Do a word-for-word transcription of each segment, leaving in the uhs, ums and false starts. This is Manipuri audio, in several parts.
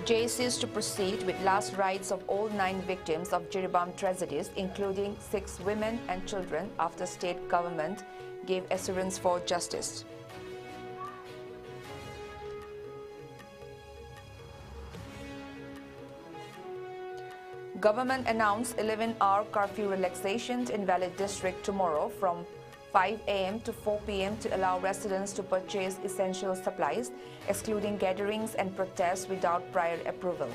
J A Cs to proceed with last rites of all nine victims of Jiribam tragedies, including six women and children, after state government gave assurance for justice. Government announced eleven-hour curfew relaxations in Valley District tomorrow from five a m to four p m to allow residents to purchase essential supplies, excluding gatherings and protests without prior approval.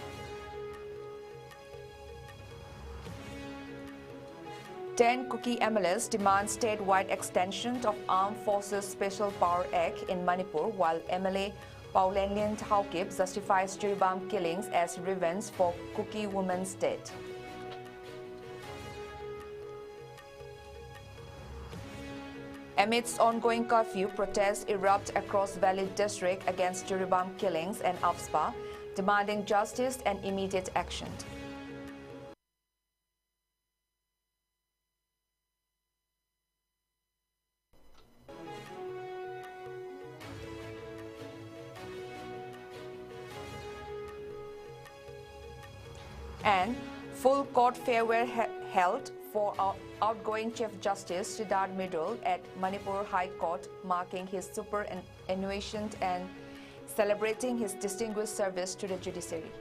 Ten Kuki M L As demand statewide extension of Armed Forces Special Power Act in Manipur, while M L A Paoliang Haokip justifies Jiribam killings as revenge for Kuki women's death. Amidst ongoing curfew, protests erupt across Valley District against Jiribam killings and AFSPA demanding justice and immediate action. And full court fair were he- held for out- outgoing Chief Justice Siddharth Middle at Manipur High Court, marking his superannuation and celebrating his distinguished service to the judiciary.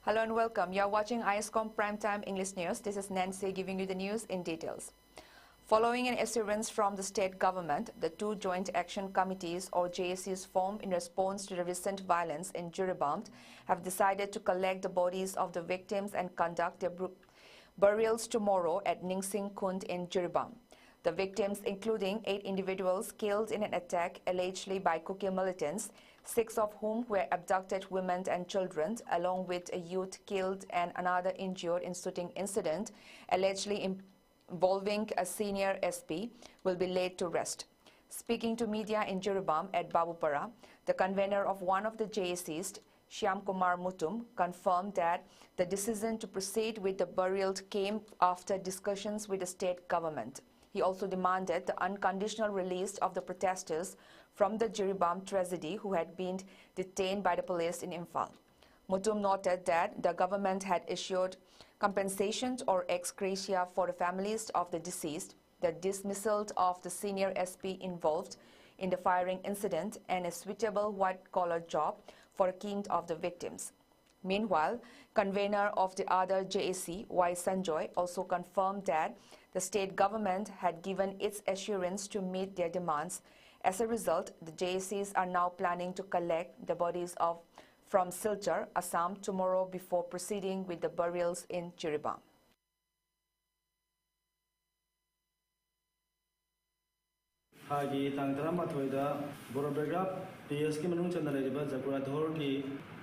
Hello and welcome. You're watching I S com Primetime English News. This is Nancy giving you the news in details. Following an assurance from the state government, the two Joint Action Committees, or J A Cs, formed in response to the recent violence in Jiribam have decided to collect the bodies of the victims and conduct their bru- burials tomorrow at Ningsing Khund in Jiribam. The victims, including eight individuals killed in an attack allegedly by Kuki militants, six of whom were abducted women and children, along with a youth killed and another injured in shooting incident allegedly involving a senior S P, will be laid to rest. Speaking to media in Jiribam at Babupara, the convener of one of the J A Cs, Shyam Kumar Mutum, confirmed that the decision to proceed with the burial came after discussions with the state government. He also demanded the unconditional release of the protesters from the Jiribam tragedy who had been detained by the police in Imphal. Mutum noted that the government had issued compensations or ex gratia for the families of the deceased, the dismissal of the senior S P involved in the firing incident, and a suitable white-collar job for the kin of the victims. Meanwhile, convener of the other J A C, Y Sanjoy, also confirmed that the state government had given its assurance to meet their demands. As a result, the J A Cs are now planning to collect the bodies of from Silchar, Assam, tomorrow before proceeding with the burials in Jiribam. ꯊꯥꯒꯤ ꯇꯥꯡ ꯇꯔꯥꯃꯥꯊꯣꯏꯗ ꯕꯣꯔꯣꯕꯦꯒ꯭ꯔꯥ ꯄꯤ ꯑꯦꯁꯀꯤ ꯃꯅꯨꯡ ꯆꯟꯅ ꯂꯩꯔꯤꯕ ꯖꯀꯨꯔꯥꯊꯣꯔꯒꯤ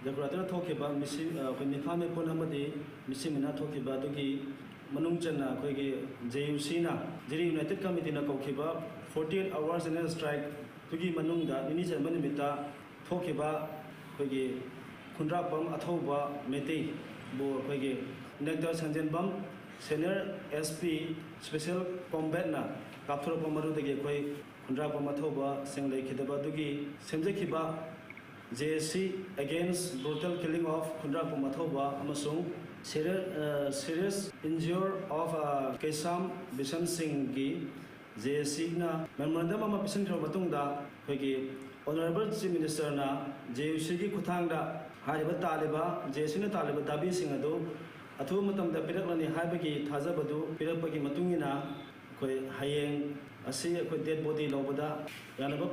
ꯖꯀꯨꯔꯥꯊꯣꯔ ꯊꯣꯛꯈꯤꯕ ꯃꯤꯁꯤ ꯑꯩꯈꯣꯏ ꯃꯤꯐꯥ ꯃꯤꯄꯨꯟ ꯑꯃꯗꯤ ꯃꯤꯁꯤ ꯃꯤꯅꯥ ꯊꯣꯛꯈꯤꯕ ꯑꯗꯨꯒꯤ ꯃꯅꯨꯡ ꯆꯟꯅ ꯑꯩꯈꯣꯏꯒꯤ ꯖꯦ ꯌꯨ ꯁꯤꯅ ꯖꯤꯔꯤ united ꯀꯃꯤꯇꯤꯅ ꯀꯧꯈꯤꯕ forty eight hour general strike ꯇꯨꯒꯤ ꯃꯅꯨꯡꯗ ꯅꯤꯅꯤ ꯆꯟꯕ ꯅꯨꯃꯤꯠꯇ ꯊꯣꯛꯈꯤꯕ ꯑꯩꯈꯣꯏꯒꯤ ꯈꯨꯟꯗ꯭ꯔꯥꯛꯄꯝ ꯑꯊꯧꯕ ꯃꯩꯇꯩꯕꯨ ꯑꯩꯈꯣꯏꯒꯤ ꯏꯟꯗꯛꯇꯔ ꯁꯟꯖꯦꯟꯕꯝ ꯁꯦꯅꯤꯌꯔ ꯑꯦꯁ ꯄꯤ ꯏꯁꯄꯦꯁꯦꯜ ꯀꯣꯝꯕꯦꯠꯅ ꯀꯥꯞꯊꯣꯔꯛꯄ ꯃꯔꯨꯗꯒꯤ ꯑꯩꯈꯣꯏ ꯈꯨꯟꯗ꯭ꯔꯥꯛꯄꯝ ꯑꯊꯧꯕꯁꯤꯡ ꯂꯩꯈꯤꯗꯕ ꯑꯗꯨꯒꯤ ꯁꯦꯝꯖꯈꯤꯕ J A C against brutal killing of ꯈꯨꯟꯗ꯭ꯔꯥꯛꯄꯝ ꯑꯊꯧꯕ ꯑꯃꯁꯨꯡ serious injure of ꯀꯩꯁꯥꯝ ꯕꯤꯁꯟ ꯁꯤꯡꯒꯤ J A Cꯅ memorandum ꯑꯃ ꯄꯤꯁꯤꯟꯈ꯭ꯔꯕ ꯃꯇꯨꯡꯗ ꯑꯩꯈꯣꯏꯒꯤ Honourable Chief Ministerꯅ J U Cꯒꯤ ꯈꯨꯠꯊꯥꯡꯗ ꯍꯥꯏꯔꯤꯕ ꯇꯥꯜꯂꯤꯕ J A Cꯅ ꯇꯥꯜꯂꯤꯕ ꯗꯥꯕꯤꯁꯤꯡ ꯑꯗꯨ ꯑꯊꯨꯕ ꯃꯇꯝꯗ ꯄꯤꯔꯛꯂꯅꯤ ꯍꯥꯏꯕꯒꯤ ꯊꯥꯖꯕꯗꯨ ꯄꯤꯔꯛꯄꯒꯤ ꯃꯇꯨꯡ ꯏꯟꯅ ꯑꯩꯈꯣꯏ ꯍꯌꯦꯡ ꯑꯁꯤ ꯑꯩꯈꯣꯏ dead body ꯂꯧꯕꯗ ꯌꯥꯅꯕ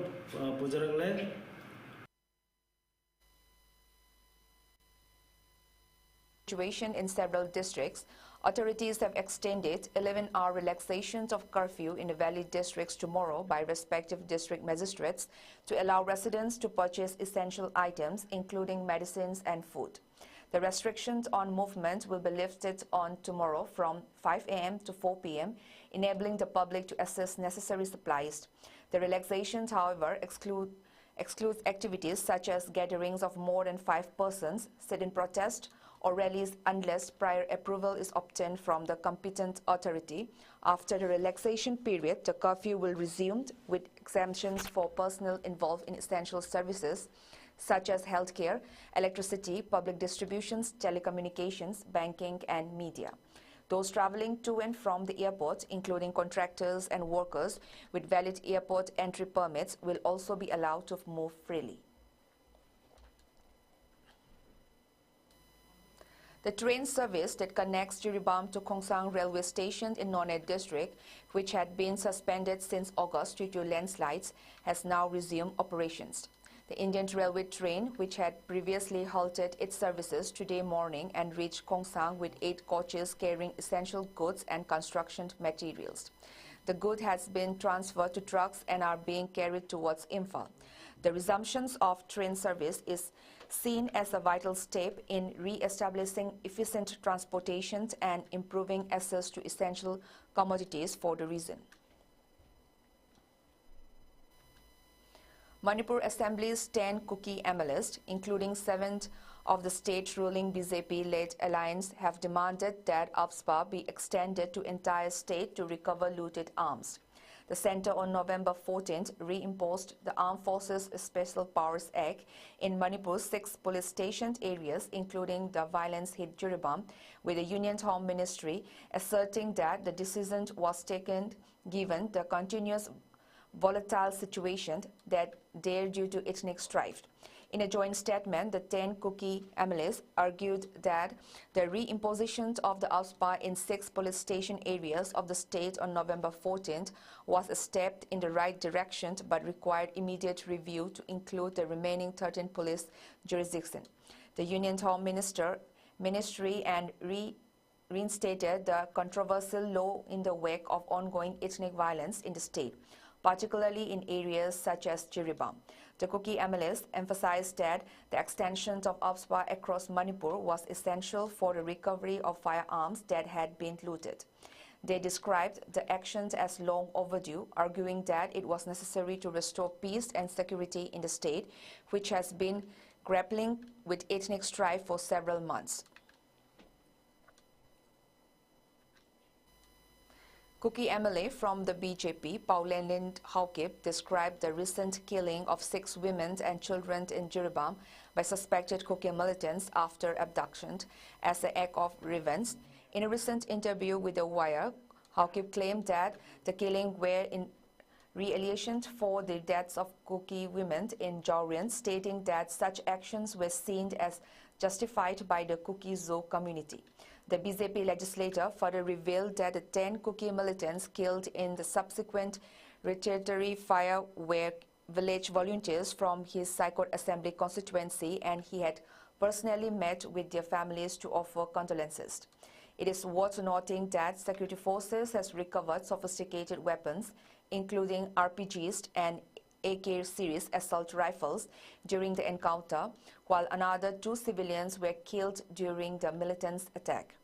ꯄꯨꯖꯔꯛꯂꯦ꯫ Situation in several districts, authorities have extended eleven-hour relaxations of curfew in the Valley districts tomorrow by respective district magistrates to allow residents to purchase essential items, including medicines and food. The restrictions on movement will be lifted on tomorrow from five A M to four P M, enabling the public to access necessary supplies. The relaxations, however, exclude excludes activities such as gatherings of more than five persons, sit-in protest, or rallies unless prior approval is obtained from the competent authority. After the relaxation period, the curfew will resume with exemptions for personnel involved in essential services such as healthcare, electricity, public distributions, telecommunications, banking, and media. Those traveling to and from the airport, including contractors and workers with valid airport entry permits, will also be allowed to move freely. The train service that connects Jiribam to Khongsang railway station in Noney district, which had been suspended since August due to landslides, has now resumed operations. The Indian Railway train, which had previously halted its services today morning and reached Khongsang with eight coaches carrying essential goods and construction materials. The good has been transferred to trucks and are being carried towards Imphal. The resumptions of train service is seen as a vital step in re-establishing efficient transportation and improving access to essential commodities for the region. Manipur Assembly's ten Kuki M L As, including seven of the state ruling B J P-led alliance, have demanded that AFSPA be extended to entire state to recover looted arms. The centre on November fourteenth reimposed the Armed Forces Special Powers Act in Manipur's six police station areas, including the violence-hit Jiribam, with the Union Home Ministry asserting that the decision was taken given the continuous volatile situation that there due to ethnic strife. In a joint statement, the ten Kuki M L As argued that the reimposition of the AFSPA in six police station areas of the state on November fourteenth was a step in the right direction but required immediate review to include the remaining thirteen police jurisdictions. The Union Home Minister, Ministry and re reinstated the controversial law in the wake of ongoing ethnic violence in the state, particularly in areas such as Jiribam. The Kuki M L As emphasized that the extension of AFSPA across Manipur was essential for the recovery of firearms that had been looted. They described the actions as long overdue, arguing that it was necessary to restore peace and security in the state, which has been grappling with ethnic strife for several months. Kuki M L A from the B J P, Paw Lynlian Haokip, described the recent killing of six women and children in Jiribam by suspected Kuki militants after abduction as an act of revenge. In a recent interview with The Wire, Haokip claimed that the killing were in retaliation for the deaths of Kuki women in Jowrian, stating that such actions were seen as justified by the Kuki Zo community. The B J P legislator further revealed that the ten Kuki militants killed in the subsequent retaliatory fire were village volunteers from his Saikot Assembly constituency, and he had personally met with their families to offer condolences. It is worth noting that security forces has recovered sophisticated weapons, including R P Gs and A K series assault rifles during the encounter, while another two civilians were killed during the militants' attack.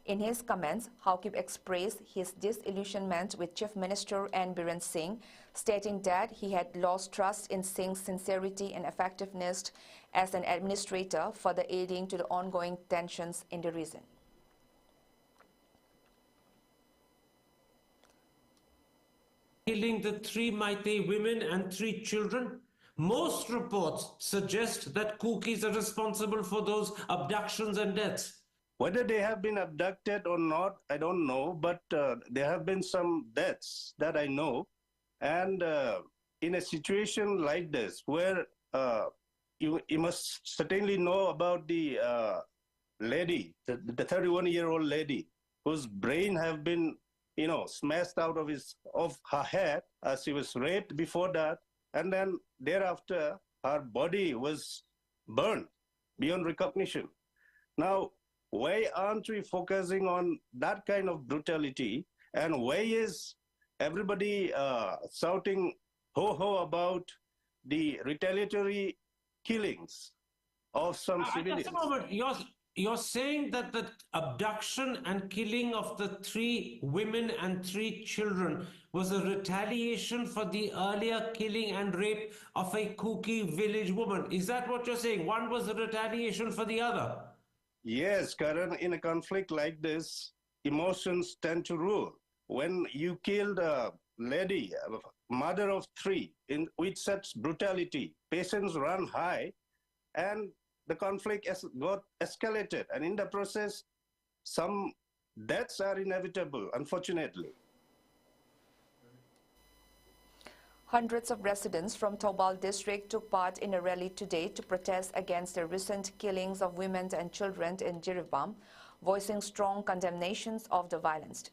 In his comments, Haokip expressed his disillusionment with Chief Minister N Biren Singh, stating that he had lost trust in Singh's sincerity and effectiveness as an administrator, further adding to the ongoing tensions in the region. Killing the three Meitei women and three children. Most reports suggest that Kukis are responsible for those abductions and deaths. Whether they have been abducted or not, I don't know, but uh, there have been some deaths that I know. And uh, in a situation like this, where uh, you, you must certainly know about the uh, lady, the, the thirty-one year old lady, whose brain have been, you know, smashed out of his of her head as she was raped before that, and then thereafter her body was burned beyond recognition. Now, why aren't we focusing on that kind of brutality? And why is everybody uh, shouting ho ho about the retaliatory killings of some Uh, civilians? Just a moment. You're, you're saying that the abduction and killing of the three women and three children was a retaliation for the earlier killing and rape of a Kuki village woman. Is that what you're saying? One was a retaliation for the other. Yes, Karan, in a conflict like this, emotions tend to rule. when you killed a lady, a mother of three, in, with such brutality, patience run high, and the conflict has got escalated. And in the process, some deaths are inevitable, unfortunately. Hundreds of residents from Thoubal district took part in a rally today to protest against the recent killings of women and children in Jiribam, voicing strong condemnations of the violence.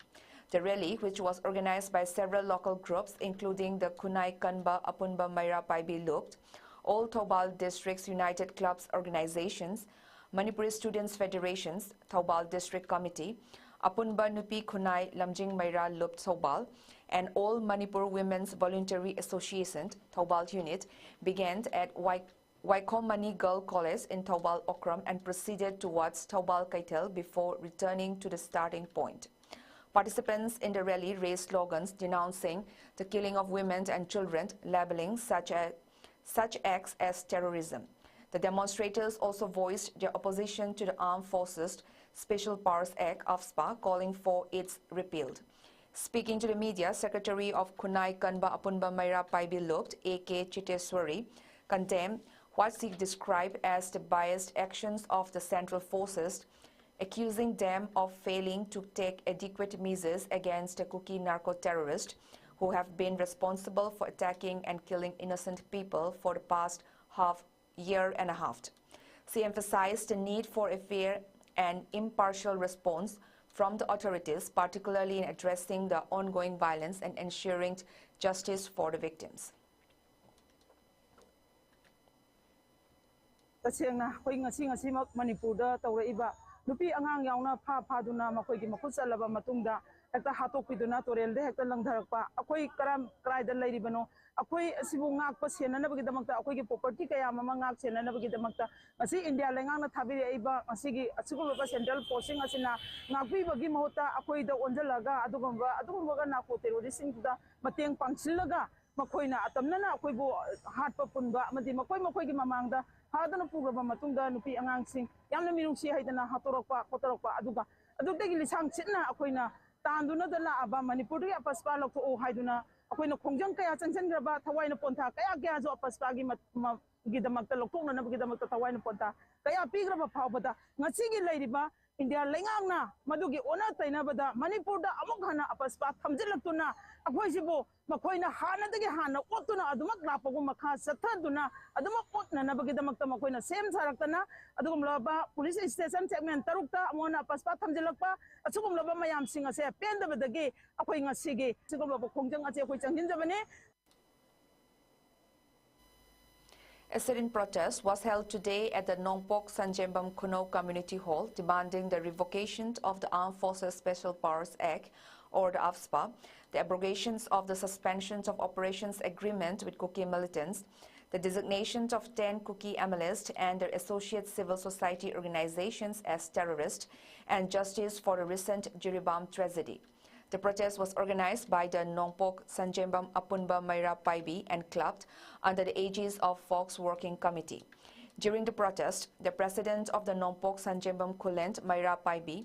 The rally, which was organized by several local groups, including the Khunai Kanba Apunba Maira Paibi Lupt, all Thoubal Districts United Clubs organizations, Manipuri Students Federations, Thoubal District Committee, Apunba Nupi Khunai Lamjing Maira Lupt Thoubal, and All Manipur Women's Voluntary Association, Thoubal Unit, began at Wai- Waikomani Girl College in Thoubal Okram and proceeded towards Thoubal Keithel before returning to the starting point. Participants in the rally raised slogans denouncing the killing of women and children, labeling such a, such acts as terrorism. The demonstrators also voiced their opposition to the Armed Forces Special Powers Act, AFSPA, calling for its repeal. Speaking to the media, Secretary of Khunai Kanba Apunba Maira Paibi Lupt, A K Chiteswari, condemned what she described as the biased actions of the central forces, accusing them of failing to take adequate measures against the Kuki narco-terrorists who have been responsible for attacking and killing innocent people for the past half year and a half. She emphasized the need for a fair and impartial response from the authorities, particularly in addressing the ongoing violence and ensuring justice for the victims. ꯇꯁꯦꯡꯅ ꯑꯩꯈꯣꯏ ꯉꯁꯤ ꯉꯁꯤꯃꯛ ꯃꯅꯤꯄꯨꯔꯗ ꯇꯧꯔꯛꯏꯕ ꯅꯨꯄꯤ ꯑꯉꯥꯡ ꯌꯥꯎꯅ ꯐꯥ ꯐꯥꯗꯨꯅ ꯃꯈꯣꯏꯒꯤ ꯃꯈꯨꯠ ꯆꯠꯂꯕ ꯃꯇꯨꯡꯗ ꯍꯦꯛꯇ ꯍꯥꯠꯇꯣꯛꯄꯤꯗꯨꯅ ꯇꯨꯔꯦꯜꯗ ꯍꯦꯛꯇ ꯂꯪꯊꯔꯛꯄ, ꯑꯩꯈꯣꯏ ꯀꯔꯝ ꯀꯔꯥꯏꯗ ꯂꯩꯔꯤꯕꯅꯣ, ꯑꯩꯈꯣꯏ ꯑꯁꯤꯕꯨ ꯉꯥꯛꯄ ꯁꯦꯟꯅꯅꯕꯒꯤꯗꯃꯛꯇ, ꯑꯩꯈꯣꯏꯒꯤ property ꯀꯌꯥ ꯑꯃ ꯉꯥꯛ ꯁꯦꯟꯅꯅꯕꯒꯤꯗꯃꯛꯇ ꯉꯁꯤ ꯏꯟꯗꯤꯌꯥ ꯂꯩꯉꯥꯛꯅ ꯊꯥꯕꯤꯔꯛꯏꯕ ꯉꯁꯤꯒꯤ ꯑꯁꯤꯒꯨꯝꯂꯕ central forceꯁꯤꯡ ꯑꯁꯤꯅ ꯉꯥꯛꯄꯤꯕꯒꯤ ꯃꯍꯨꯠꯇ ꯑꯩꯈꯣꯏꯗ ꯑꯣꯟꯁꯤꯜꯂꯒ ꯑꯗꯨꯒꯨꯝꯕ ꯑꯗꯨꯒꯨꯝꯕꯒ narco terroristꯁꯤꯡꯗꯨꯗ ꯃꯇꯦꯡ ꯄꯥꯡꯁꯤꯜꯂꯒ ꯃꯈꯣꯏꯅ ꯑꯇꯝꯅꯅ ꯑꯩꯈꯣꯏꯕꯨ ꯍꯥꯠꯄ ꯄꯨꯟꯕ ꯑꯃꯗꯤ ꯃꯈꯣꯏ ꯃꯈꯣꯏꯒꯤ ꯃꯃꯥꯡꯗ ꯐꯥꯗꯨꯅ ꯄꯨꯈ꯭ꯔꯕ ꯃꯇꯨꯡꯗ ꯅꯨꯄꯤ ꯑꯉꯥꯡꯁꯤꯡ ꯌꯥꯝꯅ ꯃꯤꯅꯨꯡꯁꯤ ꯍꯩꯗꯅ ꯍꯥꯠꯇꯣꯔꯛꯄ ꯈꯣꯠꯇꯣꯔꯛꯄ, ꯑꯗꯨꯒ ꯑꯗꯨꯗꯒꯤ ꯂꯤꯁꯥꯡ ꯁꯤꯠꯅ ꯑꯩꯈꯣꯏꯅ ꯇꯥꯟꯗꯨꯅꯗ ꯂꯥꯛꯑꯕ ꯃꯅꯤꯄꯨꯔꯗꯒꯤ ꯑꯄꯁꯄꯥ ꯂꯧꯊꯣꯛꯎ ꯍꯥꯏꯗꯨꯅ ꯑꯩꯈꯣꯏꯅ ꯈꯣꯡꯖꯪ ꯀꯌꯥ ꯆꯪꯁꯤꯟꯈ꯭ꯔꯕ, ꯊꯋꯥꯏꯅ ꯄꯣꯟꯊꯥ ꯀꯌꯥ ꯀꯌꯥꯁꯨ ꯑꯄꯁꯄꯥꯒꯤ ꯃ-, ꯃ-, ꯒꯤꯗꯃꯛꯇ, ꯂꯧꯊꯣꯛꯅꯅꯕꯒꯤꯗꯃꯛꯇ ꯊꯋꯥꯏꯅ ꯄꯣꯟꯊꯥ ꯀꯌꯥ ꯄꯤꯈ꯭ꯔꯕ ꯐꯥꯎꯕꯗ, ꯉꯁꯤꯒꯤ ꯂꯩꯔꯤꯕ ꯏꯟꯗꯤꯌꯥ ꯂꯩꯉꯥꯛꯅ ꯃꯗꯨꯒꯤ ꯑꯣꯟꯅ ꯇꯩꯅꯕꯗ ꯃꯅꯤꯄꯨꯔꯗ ꯑꯃꯨꯛ ꯍꯟꯅ ꯑꯄꯁꯄꯥ ꯊꯝꯖꯤꯜꯂꯛꯇꯨꯅ ꯑꯩꯈꯣꯏꯁꯤꯕꯨ ꯃꯈꯣꯏꯅ ꯍꯥꯟꯅꯗꯒꯤ ꯍꯥꯟꯅ ꯑꯣꯠꯇꯨꯅ ꯑꯗꯨꯃꯛ ꯂꯥꯛꯄꯒꯨꯝ ꯃꯈꯥ ꯆꯠꯊꯗꯨꯅ ꯑꯗꯨꯃꯛ ꯑꯣꯠꯅꯅꯕꯒꯤꯗꯃꯛꯇ ꯃꯈꯣꯏꯅ ꯁꯦꯝ ꯁꯥꯔꯛꯇꯅ ꯑꯗꯨꯒꯨꯝꯂꯕ ꯄꯨꯂꯤꯁ ꯁ꯭ꯇꯦꯁꯟ ꯁꯦꯒꯃꯦꯟ ꯇꯔꯨꯛꯇ ꯑꯃꯨꯛ ꯍꯟꯅ ꯑꯄꯁꯄꯥ ꯊꯝꯖꯤꯜꯂꯛꯄ, ꯑꯁꯤꯒꯨꯝꯂꯕ ꯃꯌꯥꯝꯁꯤꯡ ꯑꯁꯦ ꯄꯦꯟꯗꯕꯗꯒꯤ ꯑꯩꯈꯣꯏ ꯉꯁꯤꯒꯤ ꯑꯁꯤꯒꯨꯝꯂꯕ ꯈꯣꯡꯖꯪ ꯑꯁꯦ ꯑꯩꯈꯣꯏ ꯆꯪꯁꯤꯟꯖꯕꯅꯤ꯫ A sit-in protest was held today at the Nongpok Sanjembam Khunou Community Hall, demanding the revocation of the Armed Forces Special Powers Act, or the AFSPA, the abrogations of the Suspensions of Operations Agreement with Kuki militants, the designation of ten Kuki M L As and their associate civil society organizations as terrorists, and justice for the recent Jiribam tragedy. The protest was organized by the Nongpok Sanjembam Apunba Meira Paibi and Club under the aegis of Fox Working Committee. During the protest, the president of the Nongpok Sanjembam Khullen, Meira Paibi,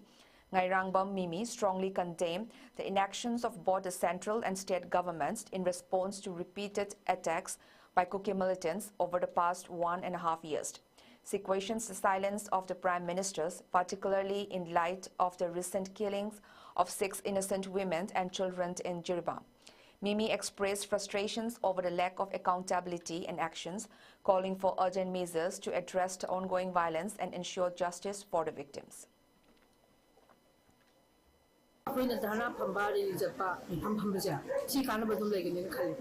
Ngairangbam Mimi, strongly condemned the inactions of both the central and state governments in response to repeated attacks by Kuki militants over the past one and a half years. She questions the silence of the prime ministers, particularly in light of the recent killings of six innocent women and children in Jiribam. Mimi expressed frustrations over the lack of accountability and actions, calling for urgent measures to address the ongoing violence and ensure justice for the victims. ꯑꯩꯈꯣꯏꯅ ꯙꯔꯅꯥ ꯐꯝꯕ, ꯔꯦꯂꯤ ꯆꯠꯄ, ꯃꯤꯐꯝ ꯐꯝꯕꯁꯦ ꯁꯤ ꯀꯥꯟꯅꯕ ꯑꯗꯨꯝ ꯂꯩꯒꯅꯤꯅ ꯈꯜꯂꯤ꯫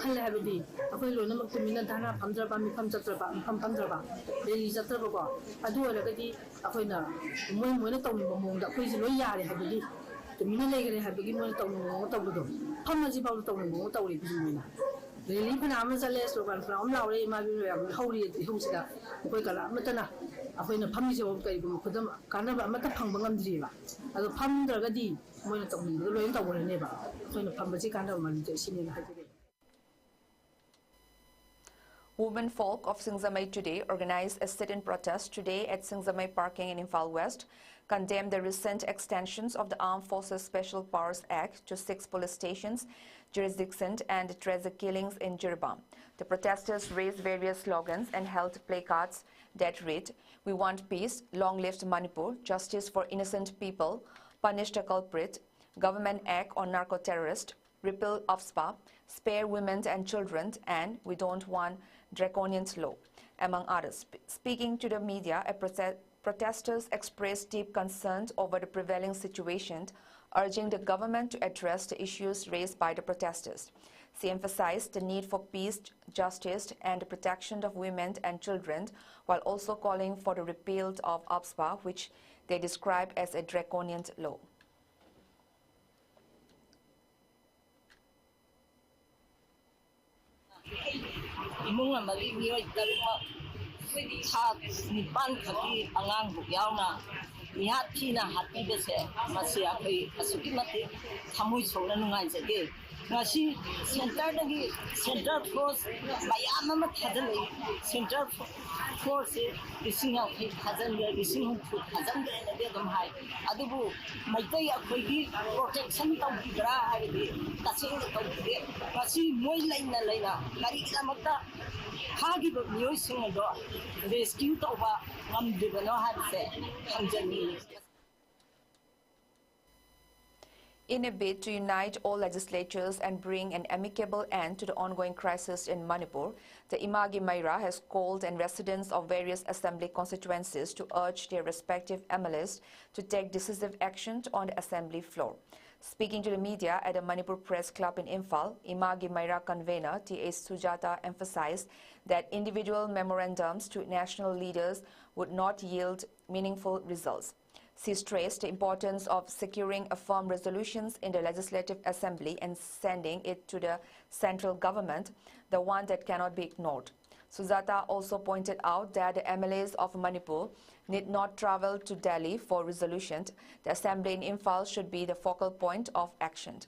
ꯈꯜꯂꯦ ꯍꯥꯏꯕꯗꯤ ꯑꯩꯈꯣꯏ ꯂꯣꯏꯅꯃꯛ ꯇꯨꯃꯤꯟꯅ ꯙꯔꯅꯥ ꯐꯝꯗ꯭ꯔꯕ, ꯃꯤꯐꯝ ꯆꯠꯇ꯭ꯔꯕ, ꯃꯤꯐꯝ ꯐꯝꯗ꯭ꯔꯕ, ꯔꯦꯂꯤ ꯆꯠꯇ꯭ꯔꯕꯀꯣ, ꯑꯗꯨ ꯑꯣꯏꯔꯒꯗꯤ ꯑꯩꯈꯣꯏꯅ ꯃꯣꯏ, ꯃꯣꯏꯅ ꯇꯧꯅꯤꯡꯕ ꯃꯑꯣꯡꯗ ꯑꯩꯈꯣꯏꯁꯦ ꯂꯣꯏ ꯌꯥꯔꯦ ꯍꯥꯏꯕꯒꯤ, ꯇꯨꯃꯤꯟꯅ ꯂꯩꯈ꯭ꯔꯦ ꯍꯥꯏꯕꯒꯤ ꯃꯣꯏꯅ ꯇꯧꯅꯤꯡꯕ ꯃꯑꯣꯡ ꯇꯧꯕꯗꯣ, ꯐꯝꯃꯁꯤ ꯐꯥꯎꯗ ꯇꯧꯅꯤꯡꯕ ꯃꯑꯣꯡ ꯇꯧꯔꯦ ꯍꯧꯖꯤꯛ ꯃꯣꯏꯅ꯫ ꯔꯦꯂꯤ ꯐꯅꯌꯥꯝ ꯑꯃ ꯆꯠꯂꯦ, ꯁ꯭ꯂꯣꯒꯥꯟ ꯐꯅꯌꯥꯝ ꯑꯃ ꯂꯥꯎꯔꯦ, ꯏꯃꯥ ꯏꯕꯦꯟ ꯃꯌꯥꯝ ꯍꯧꯔꯤ ꯏꯍꯧꯁꯤꯗ꯫ ꯑꯩꯈꯣꯏ ꯀꯅꯥ ꯑꯃꯠꯇꯅ ꯑꯩꯈꯣꯏꯅ ꯐꯝꯃꯤꯁꯦ ꯀꯔꯤꯒꯨꯝꯕ ꯈꯨꯗꯝ ꯀꯥꯟꯅꯕ ꯑꯃꯠꯇ ꯐꯪꯕ ꯉꯝꯗ꯭ꯔꯤꯕ꯫ ꯑꯗꯣ ꯐꯝꯗ꯭ꯔꯒꯗꯤ ꯃꯣꯏꯅ ꯇꯧꯅꯤꯡꯕꯗꯣ ꯂꯣꯏꯅ ꯇꯧꯔꯅꯦꯕ꯫ ꯑꯩꯈꯣꯏꯅ ꯐꯝꯕꯁꯤ ꯀꯥꯟꯅꯕ ꯃꯔꯝꯁꯦ ꯁꯤꯅꯦꯅ ꯍꯥꯏꯖꯒꯦ꯫ Women folk of Singzamei today organized a sit-in protest today at Singzamei Parking in Imphal West, condemned the recent extensions of the Armed Forces Special Powers Act to six police stations, jurisdiction, and tragic killings in Jiribam. The protesters raised various slogans and held placards that read, "We want peace, long live Manipur, justice for innocent people, punish the culprit, government act on narco-terrorist, repeal AFSPA, spare women and children, and we don't want draconian law," among others. Sp-, speaking to the media, a prote-, protesters expressed deep concern over the prevailing situation, urging the government to address the issues raised by the protesters. She emphasized the need for peace, justice, and the protection of women and children, while also calling for the repeal of AFSPA, which they describe as a draconian law. ꯏꯃꯨꯡ ꯑꯃꯒꯤ ꯃꯤꯑꯣꯏ ꯇꯔꯨꯛꯃꯛ ꯊꯥ ꯅꯤꯄꯥꯟ ꯈꯛꯀꯤ ꯑꯉꯥꯡꯕꯨ ꯌꯥꯎꯅ ꯃꯤꯍꯥꯠ ꯊꯤꯅ ꯍꯥꯠꯄꯤꯕꯁꯦ, ꯃꯁꯤ ꯑꯩꯈꯣꯏ ꯑꯁꯨꯛꯀꯤ ꯃꯇꯤꯛ ꯊꯃꯣꯏ ꯁꯣꯛꯅ ꯅꯨꯡꯉꯥꯏꯖꯗꯦ꯫ ꯉꯁꯤ ꯁꯦꯟꯇꯔꯗꯒꯤ ꯁꯦꯟꯇꯔ ꯐꯣꯔꯁ ꯃꯌꯥꯝ ꯑꯃ ꯊꯥꯖꯤꯜꯂꯛꯏ꯫ ꯁꯦꯟꯇꯔ ꯐꯣꯔꯁꯁꯦ ꯂꯤꯁꯤꯡ ꯌꯥꯡꯈꯩ ꯊꯥꯖꯤꯟꯈ꯭ꯔꯦ, ꯂꯤꯁꯤꯡ ꯍꯨꯝꯐꯨ ꯊꯥꯖꯤꯟꯈ꯭ꯔꯦꯅꯗꯤ ꯑꯗꯨꯝ ꯍꯥꯏ꯫ ꯑꯗꯨꯕꯨ ꯃꯩꯇꯩ ꯑꯩꯈꯣꯏꯒꯤ ꯄ꯭ꯔꯣꯇꯦꯛꯁꯟ ꯇꯧꯕꯤꯕ꯭ꯔꯥ ꯍꯥꯏꯔꯗꯤ ꯇꯁꯦꯡꯅ ꯇꯧꯕꯤꯗꯦ꯫ ꯉꯁꯤ ꯃꯣꯏ ꯂꯩꯅ ꯂꯩꯅ ꯀꯔꯤꯒꯤꯗꯃꯛꯇ ꯐꯥꯈꯤꯕ ꯃꯤꯑꯣꯏꯁꯤꯡ ꯑꯗꯣ ꯔꯦꯁꯀ꯭ꯌꯨ ꯇꯧꯕ ꯉꯝꯗ꯭ꯔꯤꯕꯅꯣ ꯍꯥꯏꯕꯁꯦ ꯍꯪꯖꯅꯤꯡꯏ꯫ In a bid to unite all legislatures and bring an amicable end to the ongoing crisis in Manipur, the Imagi Maira has called on residents of various assembly constituencies to urge their respective M L As to take decisive action on the assembly floor. Speaking to the media at the Manipur Press Club in Imphal, Imagi Maira convener T H Sujata emphasized that individual memorandums to national leaders would not yield meaningful results. She stressed the importance of securing a firm resolutions in the Legislative Assembly and sending it to the central government, the one that cannot be ignored. Sujata also pointed out that the M L As of Manipur need not travel to Delhi for resolution. The assembly in Imphal should be the focal point of action.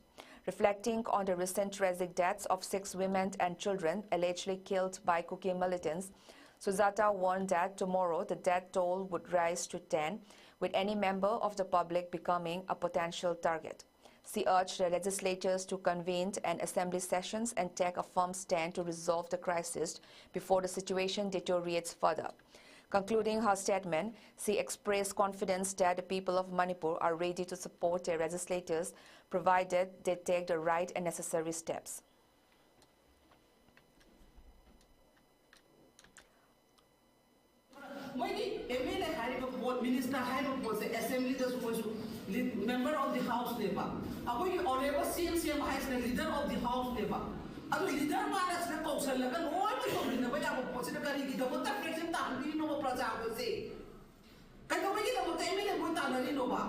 Reflecting on the recent tragic deaths of six women and children allegedly killed by Kuki militants, Sujata warned that tomorrow the death toll would rise to ten, with any member of the public becoming a potential target. She urged the legislators to convene an assembly sessions and take a firm stand to resolve the crisis before the situation deteriorates further. Concluding her statement, she expressed confidence that the people of Manipur are ready to support their legislators, provided they take the right and necessary steps. ꯃꯣꯏꯒꯤ ꯑꯦꯝ ꯑꯦꯜ ꯑꯦ ꯍꯥꯏꯔꯤꯕ ꯄꯣꯠ, ꯃꯤꯅꯤꯁꯇꯔ ꯍꯥꯏꯔꯤꯕ ꯄꯣꯠꯁꯦ ꯑꯦꯁꯦꯝꯕ꯭ꯂꯤꯗꯁꯨ ꯃꯣꯏꯁꯨ ꯃꯦꯝꯕꯔ ꯑꯣꯐ ꯗꯤ ꯍꯥꯎꯁꯅꯦꯕ꯫ ꯑꯩꯈꯣꯏꯒꯤ ꯑꯣꯅꯔꯦꯕꯜ ꯁꯤ ꯑꯦꯝ ꯁꯤ ꯑꯦꯝ ꯍꯥꯏꯁꯤꯅ ꯂꯤꯗꯔ ꯑꯣꯐ ꯗꯤ ꯍꯥꯎꯁꯅꯦꯕ꯫ ꯑꯗꯨ ꯂꯤꯗꯔ ꯃꯥꯅ ꯁꯤꯗ ꯀꯧꯁꯜꯂꯒ ꯂꯣꯏꯅ ꯇꯧꯃꯤꯟꯅꯕ ꯌꯥꯕ ꯄꯣꯠꯁꯤꯗ ꯀꯔꯤꯒꯤꯗꯃꯛꯇ ꯐ꯭ꯔꯦꯛꯁꯟ ꯇꯥꯍꯟꯕꯤꯔꯤꯅꯣꯕ ꯄ꯭ꯔꯖꯥ ꯑꯩꯈꯣꯏꯁꯦ? ꯀꯩꯗꯧꯕꯒꯤꯗꯃꯛꯇ ꯑꯦꯝ ꯑꯦꯜ ꯑꯦ ꯃꯣꯏ ꯇꯥꯟꯅꯔꯤꯅꯣꯕ?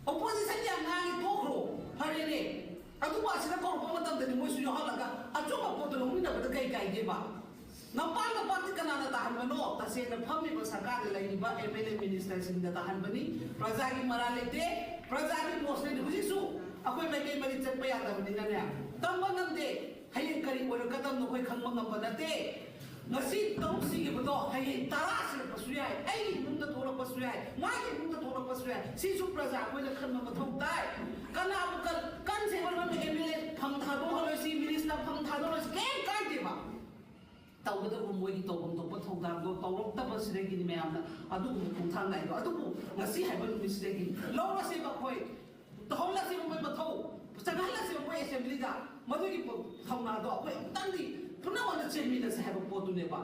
ꯑꯣꯄꯣꯖꯤꯁꯟ ꯌꯥꯝ ꯉꯥꯡꯉꯤ, ꯇꯣꯛꯈ꯭ꯔꯣ, ꯐꯔꯦꯅꯦ꯫ ꯑꯗꯨꯕꯨ ꯑꯁꯤꯗ ꯀꯧꯔꯛꯄ ꯃꯇꯝꯗꯗꯤ ꯃꯣꯏꯁꯨ ꯌꯥꯎꯍꯜꯂꯒ ꯑꯆꯨꯝꯕ ꯄꯣꯠꯇꯣ ꯂꯧꯃꯤꯟꯅꯕꯗ ꯀꯩ ꯀꯥꯏꯒꯦꯕ? ꯅꯄꯥꯛ ꯅꯄꯥꯛꯇꯤ ꯀꯅꯥꯅ ꯇꯥꯍꯟꯕꯅꯣ? ꯇꯁꯦꯡꯅ ꯐꯝꯃꯤꯕ ꯁꯔꯀꯥꯔꯗ ꯂꯩꯔꯤꯕ ꯑꯦꯝ ꯑꯦꯜ ꯑꯦ ꯃꯤꯅꯤꯁꯇꯔꯁꯤꯡꯗ ꯇꯥꯍꯟꯕꯅꯤ꯫ ꯄ꯭ꯔꯖꯥꯒꯤ ꯃꯔꯥꯜ ꯂꯩꯇꯦ, ꯄ꯭ꯔꯖꯥꯒꯤ ꯃꯣꯁ ꯂꯩꯇꯦ꯫ ꯍꯧꯖꯤꯛꯁꯨ ꯑꯩꯈꯣꯏ ꯃꯥꯏꯀꯩ ꯃꯔꯤ ꯆꯠꯄ ꯌꯥꯗꯕꯅꯤꯅꯅꯦ, ꯇꯝꯕ ꯉꯝꯗꯦ꯫ ꯍꯌꯦꯡ ꯀꯔꯤ ꯑꯣꯏꯔꯛꯀꯗꯕꯅꯣ ꯑꯩꯈꯣꯏ ꯈꯪꯕ ꯉꯝꯕ ꯅꯠꯇꯦ꯫ ꯉꯁꯤ ꯇꯔꯨꯛ ꯁꯤꯈꯤꯕꯗꯣ ꯍꯌꯦꯡ ꯇꯔꯥ ꯁꯤꯔꯛꯄꯁꯨ ꯌꯥꯏ, ꯑꯩꯒꯤ ꯏꯃꯨꯡꯗ ꯊꯣꯛꯂꯛꯄꯁꯨ ꯌꯥꯏ, ꯃꯥꯒꯤ ꯏꯃꯨꯡꯗ ꯊꯣꯛꯂꯛꯄꯁꯨ ꯌꯥꯏ꯫ ꯁꯤꯁꯨ ꯄ꯭ꯔꯖꯥ ꯑꯩꯈꯣꯏꯅ ꯈꯟꯕ ꯃꯊꯧ ꯇꯥꯏ꯫ ꯀꯅꯥꯕꯨ ꯀꯟ-, ꯀꯟꯁꯦ ꯍꯥꯏꯕ ꯑꯦꯝ ꯑꯦꯜ ꯑꯦ ꯐꯝ ꯊꯥꯗꯣꯛꯍꯜꯂꯣꯏꯁꯤ, ꯃꯤꯅꯤꯁꯇꯔ ꯐꯝ ꯊꯥꯗꯣꯛꯍꯜꯂꯣꯏꯁꯤ, ꯀꯩꯝ ꯀꯥꯏꯗꯦꯕ꯫ ꯇꯧꯒꯗꯕ ꯃꯣꯏꯒꯤ ꯇꯧꯐꯝ ꯊꯣꯛꯄ ꯊꯧꯗꯥꯡꯗꯣ ꯇꯧꯔꯛꯇꯕꯁꯤꯗꯒꯤꯅꯤ ꯃꯌꯥꯝꯅ ꯑꯗꯨꯒꯨꯝꯕ ꯈꯣꯡꯊꯥꯡ ꯂꯥꯛꯏꯗꯣ꯫ ꯑꯗꯨꯕꯨ ꯉꯁꯤ ꯍꯥꯏꯕ ꯅꯨꯃꯤꯠꯁꯤꯗꯒꯤ ꯂꯧꯔꯁꯦꯕ ꯑꯩꯈꯣꯏ, ꯇꯧꯍꯜꯂꯁꯦꯕ ꯃꯣꯏ ꯃꯊꯧ, ꯆꯪꯍꯜꯂꯁꯦꯕ ꯃꯣꯏ ꯑꯦꯁꯦꯝꯕ꯭ꯂꯤꯗ꯫ ꯃꯗꯨꯒꯤ ꯊꯧꯅꯥꯗꯣ ꯑꯩꯈꯣꯏ ꯑꯃꯨꯛꯇꯪꯗꯤ ꯄꯨꯝꯅꯃꯛꯅ ꯆꯦꯟꯃꯤꯟꯅꯁꯦ ꯍꯥꯏꯕ ꯄꯣꯠꯇꯨꯅꯦꯕ꯫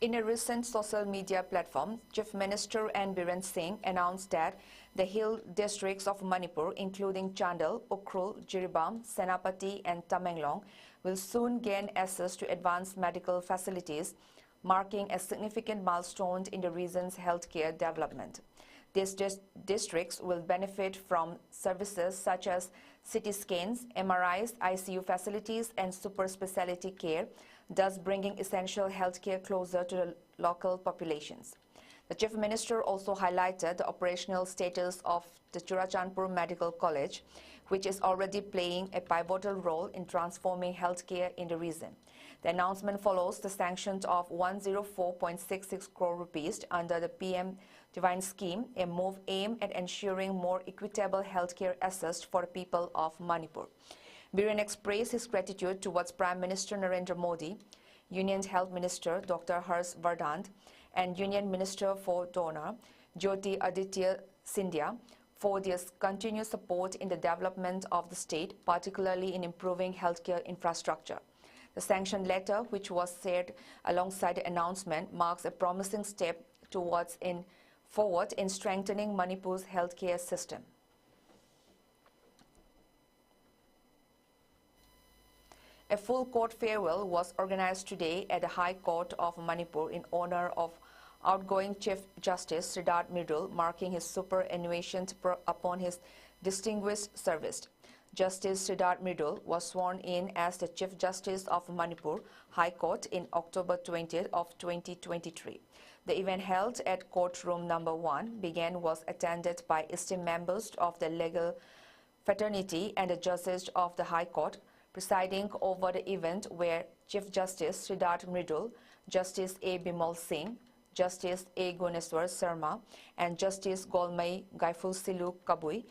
In a recent social media platform, Chief Minister N Biren Singh announced that the hill districts of Manipur, including Chandel, Ukhrul, Jiribam, Senapati, and Tamenglong, will soon gain access to advanced medical facilities, marking a significant milestone in the region's healthcare development. These dis- districts will benefit from services such as C T scans, M R Is, I C U facilities, and super speciality care, thus bringing essential healthcare closer to the local populations. The Chief Minister also highlighted the operational status of the Churachandpur Medical College, which is already playing a pivotal role in transforming healthcare in the region. The announcement follows the sanction of one zero four point six six crore rupees under the P M Divine scheme, a move aimed at ensuring more equitable healthcare access for the people of Manipur. Biren expressed his gratitude towards Prime Minister Narendra Modi, Union Health Minister Doctor Harsh Vardhan, and Union Minister for DoNER, Jyotiraditya Scindia, for their continued support in the development of the state, particularly in improving healthcare infrastructure. The sanction letter, which was shared alongside the announcement, marks a promising step towards in forward in strengthening Manipur's healthcare system. A full court farewell was organized today at the High Court of Manipur in honor of outgoing Chief Justice Siddharth Mridul, marking his superannuation pro- upon his distinguished service. Justice Siddharth Mridul was sworn in as the Chief Justice of Manipur High Court in October twentieth of twenty twenty-three. The event, held at courtroom number one, began was attended by esteemed members of the legal fraternity and the judges of the High Court. Presiding over the event were Chief Justice Siddharth Mridul, Justice A Bimal Singh, Justice A Guneswar Sharma, and Justice Golmei Gaifulsilu Kabui.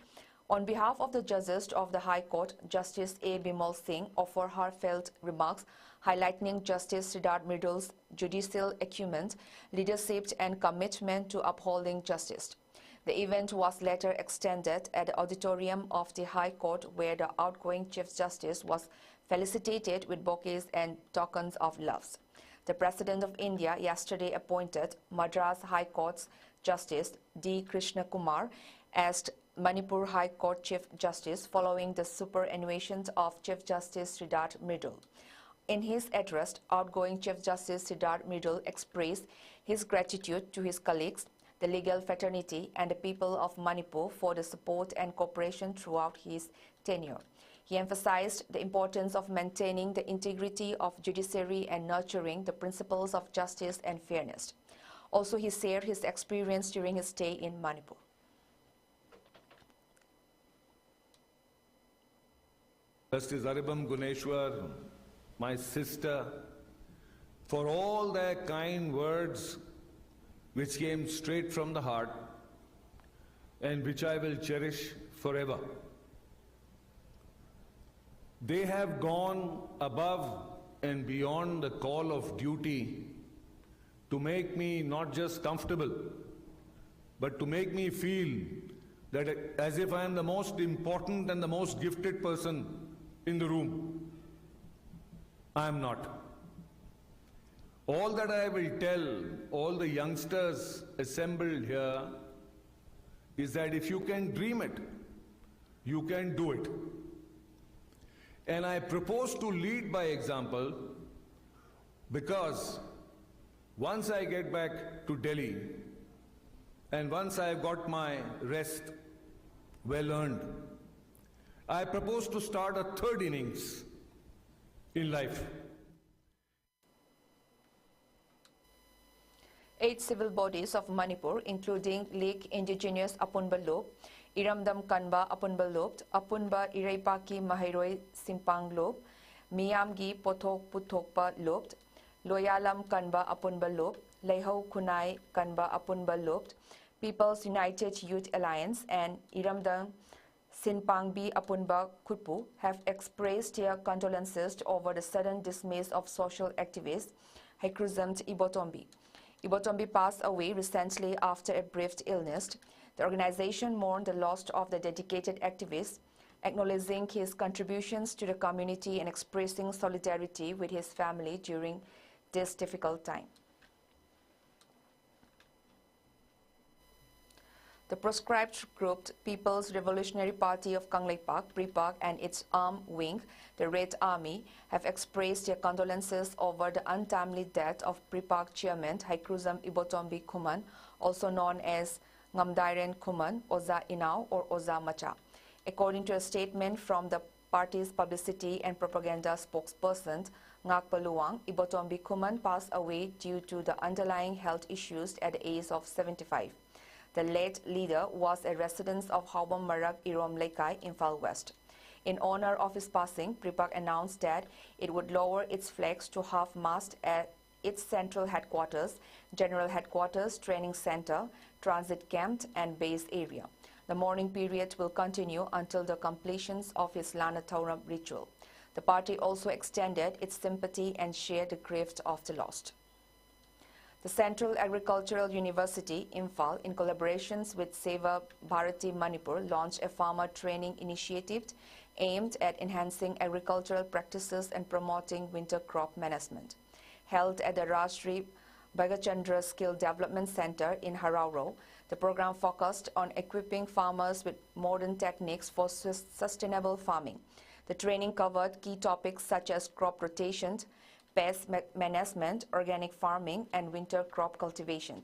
On behalf of the judges of the High Court, Justice A Bimal Singh offered heartfelt remarks highlighting Justice Siddharth Mridul's judicial acumen, leadership, and commitment to upholding justice. The event was later extended at the auditorium of the High Court, where the outgoing Chief Justice was felicitated with bouquets and tokens of love. The President of India yesterday appointed Madras High Court's Justice D Krishna Kumar as Manipur High Court Chief Justice following the superannuation of Chief Justice Siddharth Mridul. In his address, outgoing Chief Justice Siddharth Mridul expressed his gratitude to his colleagues, the legal fraternity, and the people of Manipur for the support and cooperation throughout his tenure. He emphasized the importance of maintaining the integrity of judiciary and nurturing the principles of justice and fairness. Also, he shared his experience during his stay in Manipur. Justice Aribam Guneshwar, my sister, for all their kind words which came straight from the heart and which I will cherish forever. They have gone above and beyond the call of duty to make me not just comfortable, but to make me feel that as if I am the most important and the most gifted person in the room. I am not. All that I will tell all the youngsters assembled here is that if you can dream it, you can do it. And I propose to lead by example, because once I get back to Delhi and once I have got my rest well earned, I propose to start a third innings in life. Eight civil bodies of Manipur, including League Indigenous Apunba Lup, Iramdam Kanba Apunba Lup, Apunba Ireipaki Mahairoi Sinpang Lup, Miyamgi Pothok Puthokpa Lup, Loyalam Kanba Apunba Lup, Leihau Khunai Kanba Apunba Lup, People's United Youth Alliance, and Iramdam Sinpangbi Apunba Khutpu have expressed their condolences over the sudden dismiss of social activist Haikruzam Ibotombi. Ibotombi passed away recently after a brief illness. The organization mourned the loss of the dedicated activist, acknowledging his contributions to the community and expressing solidarity with his family during this difficult time. The proscribed group People's Revolutionary Party of Kangleipak, PREPAK, and its arm wing, the Red Army, have expressed their condolences over the untimely death of PREPAK chairman Haikruzam Ibotombi Khuman, also known as Ngamdairen Khuman, Oza Inau or Oza Macha. According to a statement from the Party's publicity and propaganda spokesperson, Ngakpa Luwang Ibotombi Khuman, passed away due to the underlying health issues at the age of seventy-five. The late leader was a resident of Haobam Marak Irom Leikai, Imphal West. In honor of his passing, PREPAK announced that it would lower its flags to half-mast at its central headquarters, general headquarters, training center, transit camp, and base area. The mourning period will continue until the completions of his Lana Thauram ritual. The party also extended its sympathy and shared the grief of the lost. The Central Agricultural University, Imphal, in collaborations with Seva Bharati Manipur, launched a farmer training initiative aimed at enhancing agricultural practices and promoting winter crop management. Held at the Rajshri Bhagachandra Skill Development Center in Howraghat, the program focused on equipping farmers with modern techniques for sus- sustainable farming. The training covered key topics such as crop rotation, pest ma- management, organic farming, and winter crop cultivation.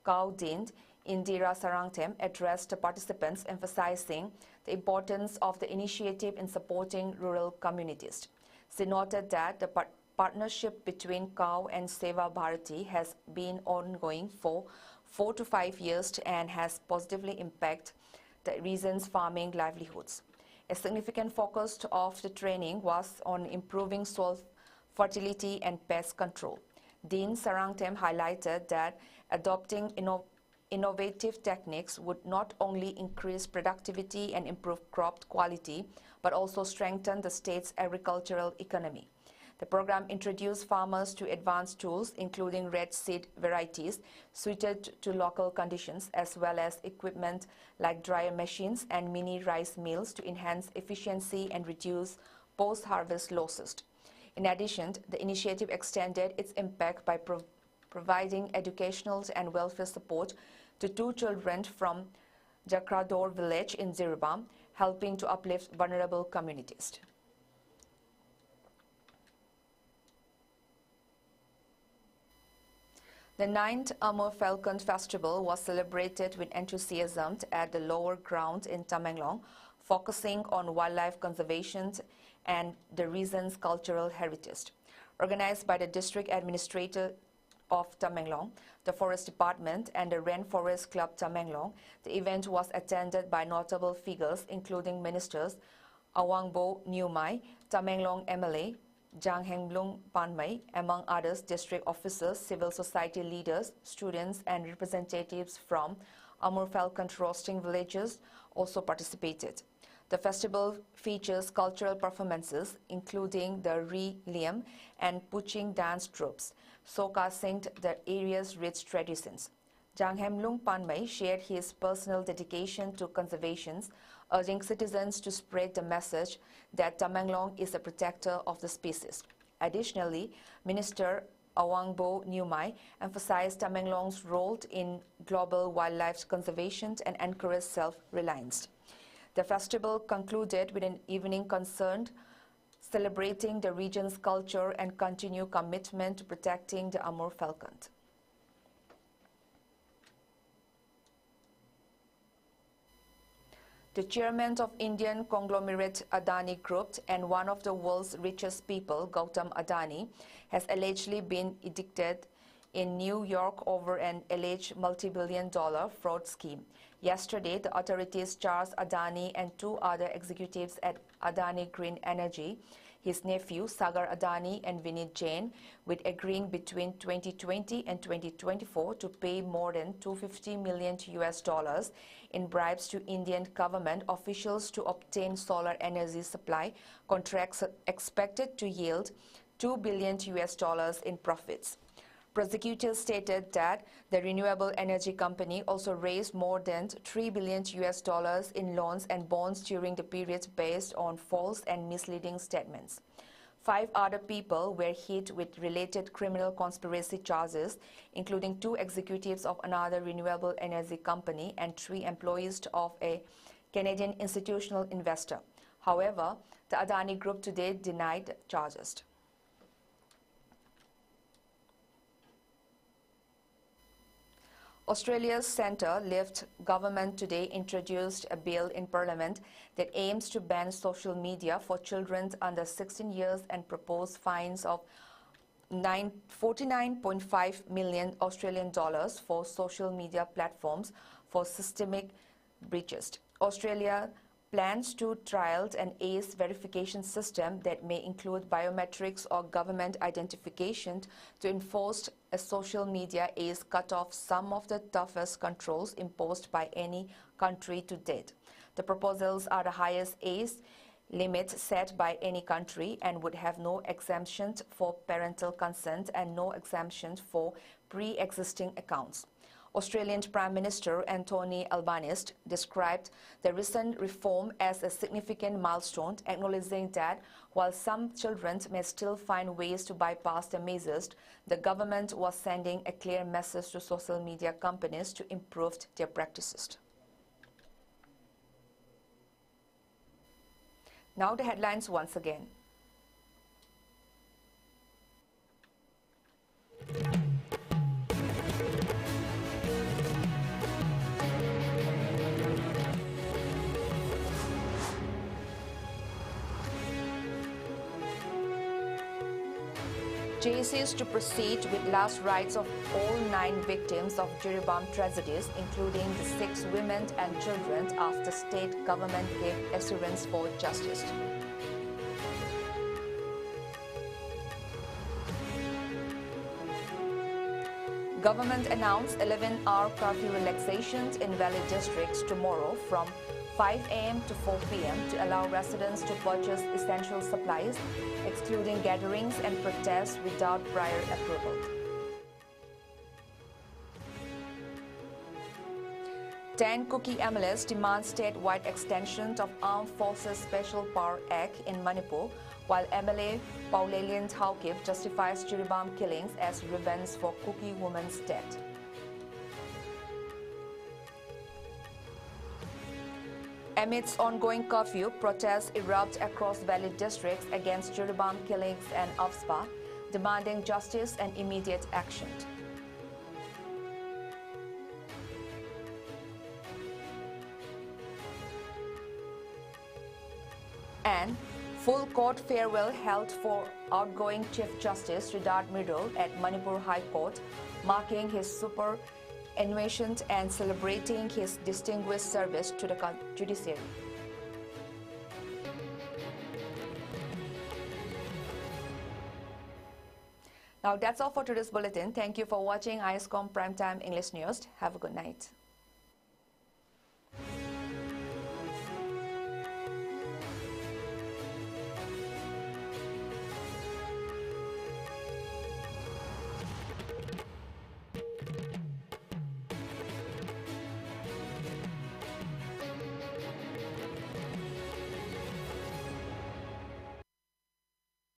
CAW Dean Indira Sarangthem addressed the participants, emphasizing the importance of the initiative in supporting rural communities. She noted that the par- partnership between CAW and Seva Bharati has been ongoing for four to five years and has positively impacted the region's farming livelihoods. A significant focus of the training was on improving soil fertility and pest control. Dean Sarangthem highlighted that adopting inno- innovative techniques would not only increase productivity and improve crop quality, but also strengthen the state's agricultural economy. The program introduced farmers to advanced tools, including red seed varieties suited to local conditions, as well as equipment like dryer machines and mini rice mills to enhance efficiency and reduce post-harvest losses. In addition, the initiative extended its impact by pro- providing educational and welfare support to two children from Jakrador village in Jiribam, helping to uplift vulnerable communities. The ninth Amur Falcon Festival was celebrated with enthusiasm at the Lower Ground in Tamenglong, focusing on wildlife conservation and the region's cultural heritage. Organized by the District Administrator of Tamenglong, the Forest Department, and the Rainforest Club Tamenglong, the event was attended by notable figures including Ministers Awangbo Newmai, Tamenglong M L A, Jang Hemlung Panmei, among others, district officers, civil society leaders, students, and representatives from Amur Falcon roasting villages also participated. The festival features cultural performances, including the Ri Liam and Puching dance troupes, showcasing the area's rich traditions. Jang Hemlung Panmei shared his personal dedication to conservation, urging citizens to spread the message that Tamenglong is a protector of the species. Additionally, Minister Awangbo Newmai emphasized Tamenglong's role in global wildlife conservation and encouraged self-reliance. The festival concluded with an evening concert celebrating the region's culture and continued commitment to protecting the Amur falcon. The chairman of Indian conglomerate Adani Group and one of the world's richest people, Gautam Adani, has allegedly been indicted in New York over an alleged multi-billion dollar fraud scheme. Yesterday, the authorities charged Adani and two other executives at Adani Green Energy, his nephew Sagar Adani and Vineet Jain, with agreeing between twenty twenty and twenty twenty-four to pay more than two hundred fifty million U S dollars in bribes to Indian government officials to obtain solar energy supply contracts expected to yield two billion U S dollars in profits. Prosecutors stated that the renewable energy company also raised more than three billion U S dollars in loans and bonds during the period based on false and misleading statements. Five other people were hit with related criminal conspiracy charges, including two executives of another renewable energy company and three employees of a Canadian institutional investor. However, the Adani Group today denied charges. Australia's centre-left government today introduced a bill in parliament that aims to ban social media for children under sixteen years and propose fines of nine, forty-nine point five million Australian dollars for social media platforms for systemic breaches. Australia plans to trial an age verification system that may include biometrics or government identification to enforce a social media age cutoff, some of the toughest controls imposed by any country to date. The proposals are the highest age limit set by any country and would have no exemptions for parental consent and no exemptions for pre-existing accounts. Australian Prime Minister Anthony Albanese described the recent reform as a significant milestone, acknowledging that while some children may still find ways to bypass the measures, the government was sending a clear message to social media companies to improve their practices. Now the headlines once again. J C S to proceed with last rites of all nine victims of Jiribam tragedies, including the six women and children, after state government gave assurance for justice. Government announced eleven-hour curfew relaxations in Valley districts tomorrow from five a m to four p m to allow residents to purchase essential supplies, excluding gatherings and protests without prior approval. Ten Kuki M L As demand statewide extension of Armed Forces Special Power Act in Manipur, while M L A Paulelien Haokip justifies Jiribam killings as revenge for Kuki woman's death. Amidst ongoing curfew, protests erupt across Valley districts against Jiribam killings and AFSPA, demanding justice and immediate action. And full court farewell held for outgoing Chief Justice Ridard Mridul at Manipur High Court, marking his superannuation and celebrating his distinguished service to the con- judiciary. Now that's all for today's bulletin. Thank you for watching ISCOM Primetime English News. Have a good night.